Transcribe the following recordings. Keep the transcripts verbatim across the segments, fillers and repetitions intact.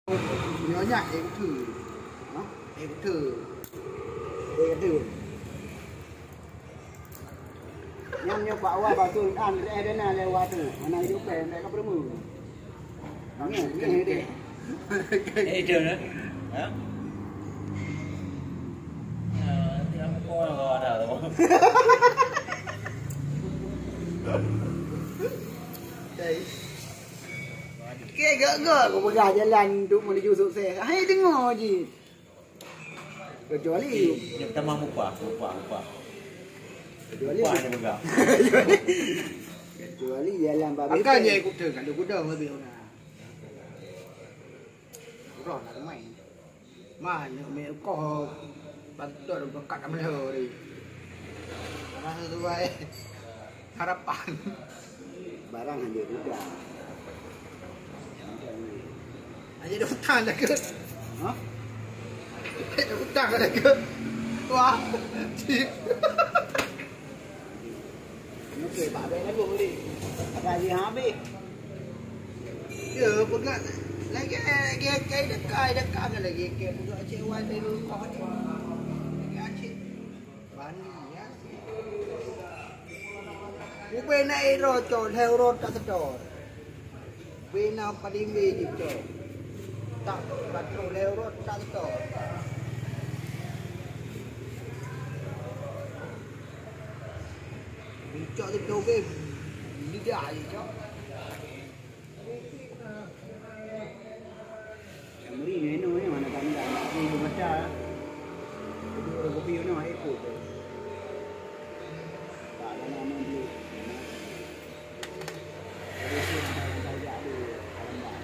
Nyoe nyak ék keu. Ha? Ék keu. Ék keu. Nyang nyoe Pak Wah batul an éh dana lewat tu. Mana hidup pé, mereka beremu. Nyoe, nyoe deh. Eh, itu dah. Ha? Ya, tiap kau ada tu. Oke, gak-gak aku peugah jalan untuk menuju sukses. Hai, dengar je. Kecuali Nyang pertama mupah, mupah, mupah. Kecuali Mupah dia peugah. Kecuali jalan babeh Akan pun. Je ikut tu, kalau kuda lebih orang. Roh nak main. Mah, nyoe meukoh bantuan berkat amal hari. Karena sesuai harapan. Barang hanya duda. Hanya dah utang dah ke? Hah? Dah utang dah ke? Wah. Okey, bak abang lagu ni. Ada lagi habis. Ya, peugah lagi, lagi, lagi dekat, dekat kan lagi. Okey, peugah cewek dari rumah ni. Lagi acik. Bani, ya. Ubena iro cok, lheuh rot tak setor. Bena paling be jicok. Tak, tak trok lheuh rot tak setor. Cok tu tobe lidah je cok. Meri nyoe inoe nyoe hana tanda, nak bri beubaca. Duduk ureueng kupi inoe hai ikot tu. Tak ada nama dulu. Jadi tu sampai sampai jak di alam dah.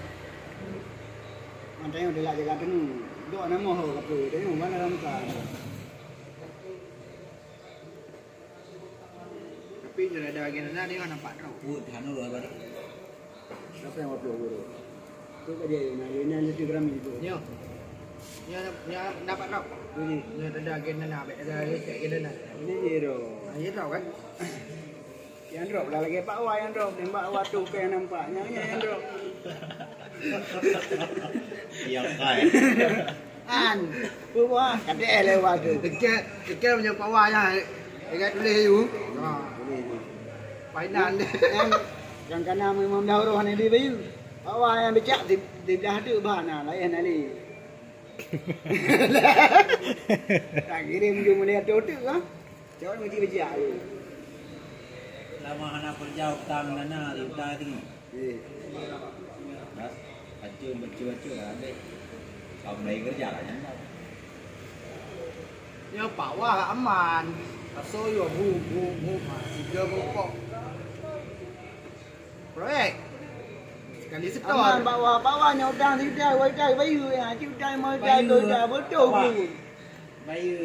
Mantanya udah lah jaga tenu. Dok nama ho kape, tengok mana ramka. Tapi sudah ada agen sana dia nampak terus. Put hanu lah tadi. Siapa yang waktu guru? Tu tadi yang yang yang itu kami itu. Nyo. Nyo nyo nampak terus. Ini. Nyo ada agen sana, ada agen sana. Ini dia tu. Ah, ya tahu kan? Yang drop dah lagi Pak Wai yang drop, tembak waktu ke yang nampak. Yang yang drop. Yang kai. An, peue buah? Kadeh lewat tu. Dekat, dekat punya Pak Wai yang, yang tulis tu. Ha. Final. Yang, yang kana memang dah roh ni di bayu. Pak Wai yang becak di, di belah tu bah na layan ali. Tak kirim je melihat tu tu ha. Cakap mesti becak tu. Lama hana kerja utang dana, utang tinggi. Eh. Dah, baca, baca, baca lah, deh. Kau mulai kerja lah, jangan kau. Ya, Pak Wah aman. Pasal ya, bu, bu, bu, ha, tiga bokok. Proyek. Sekali setor. Aman, Pak Wah, Pak Wah, nyoe udang, tiga, dua, tiga, bayu, ya, tiga, lima, tiga, Bayu. Dua, tiga, betul, Pak Wah. Bu. Bayu,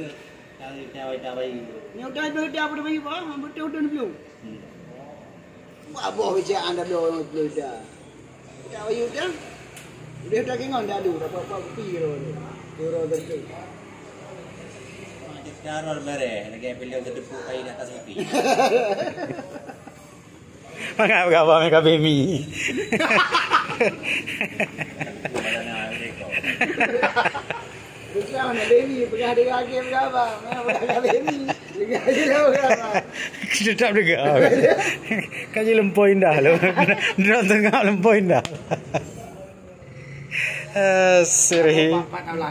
tahu tahu tahu bayu. Nyoe udah, udah, udah, udah bayu, bah, betul, udah, belum? Hmm. Wah, boh bicak anda dua orang belum dah. Udah bayu dah. Udah, udah kingon dah dulu, dapat apa kopi kira tu. Kira tu. Macam sekarang mereh, lagi pilih ke tepuk kain atas kopi. Mangat beugaba meuka bemi. Bukan nak bemi, peugah dia lagi beugaba. Memang peugah bemi. Peugah dia beugaba. Tetap deugah. Kan je lempoi indah lo. Droe tengah lempoi indah. Eh, sirhi. Empat, empat tahun lah.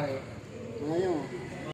Makanya.